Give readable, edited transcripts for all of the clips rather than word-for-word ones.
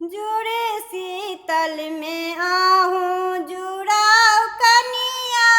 जुड़े शीतल में आहूँ जुड़ाओ कनिया,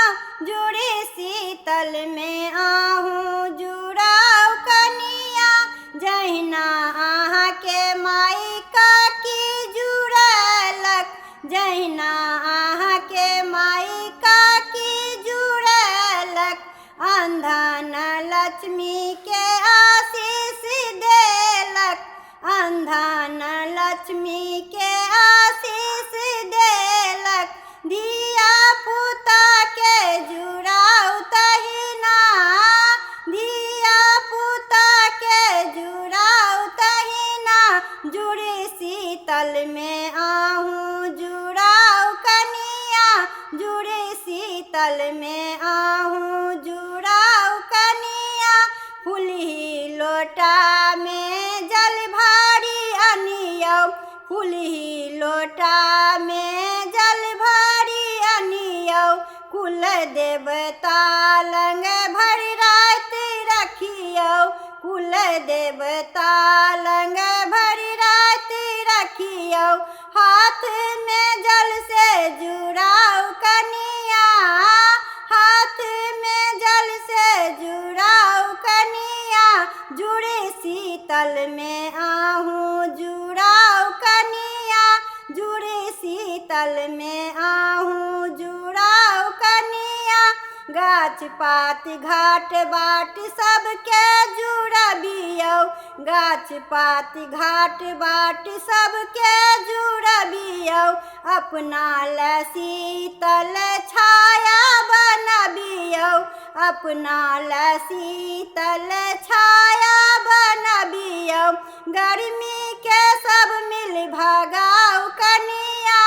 जुड़े शीतल में आहूँ जुड़ाओ कनिया। जहिना अहाँके माई काकी जुड़लक, जहिना अहाँके माई काकी जुड़लक। अंधन लक्ष्मी के आशीष देलक, अंधन लक्ष्मी के आशीष देलक। धिया पुता के जुड़ाउ तहिना, धिया पुता के जुड़ाउ तहिना। जुड़ी शीतल में आहूँ जुड़ाउ कनिया, जुड़ी शीतल में आहूँ जुड़ाउ कनिया। फुलही लोटा में जल भारी अनियौ, फुलही लोटा में जल भारी अनियौ। कुल देवता लंग भरि राति रखियौ, कुल देवता लंग भरि राति रखियौ। हाथ में जल से जुड़ाउ कनिया, हाथ में जल से जुड़ाउ कनिया। जुड़े शीतल में आहूँ जुड़ाउ कनिया, जुड़े शीतल में आहूँ जुड़ाउ कनिया। गाछ पात घाट बाट सबके जुड़बियौ, गाछ पात घाट बाट सबके जुड़बियौ। अपना लए शीतल छाया बनबियौ, अपना लए शीतल छाया बनबियौ। गर्मी के सब मिल भगाउ कनिया,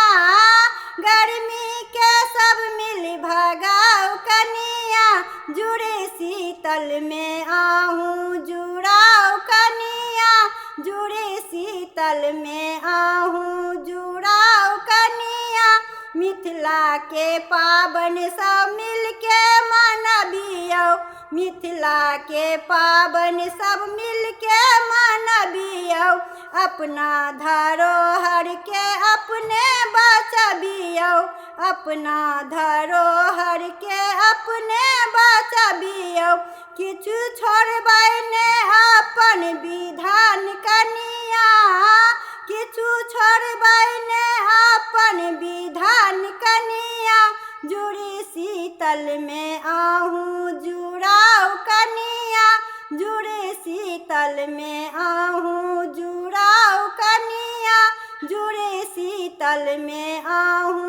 गर्मी के सब मिल भगाउ कनिया। जुड़े शीतल में आहूँ जुड़ाउ कनिया, जुड़े शीतल में आहूँ जुड़ाउ कनिया। मिथिला के पाबनि सब मिलके मनबियौ, मिथिला के पाबनि सब मिलके मनबियौ। अपना धरोहर के अपने बचबियौ, अपना धरोहर के अपने बचबियौ। किछु छोड़बै ने अपन विधान कनिया, किछु छोड़बै ने अपन विधान कनिया। जुड़ी शीतल में आहूँ जुड़ाउ कनिया, जुड़े शीतल में आहूँ जुड़ाउ कनिया। जुड़े शीतल में आहूँ।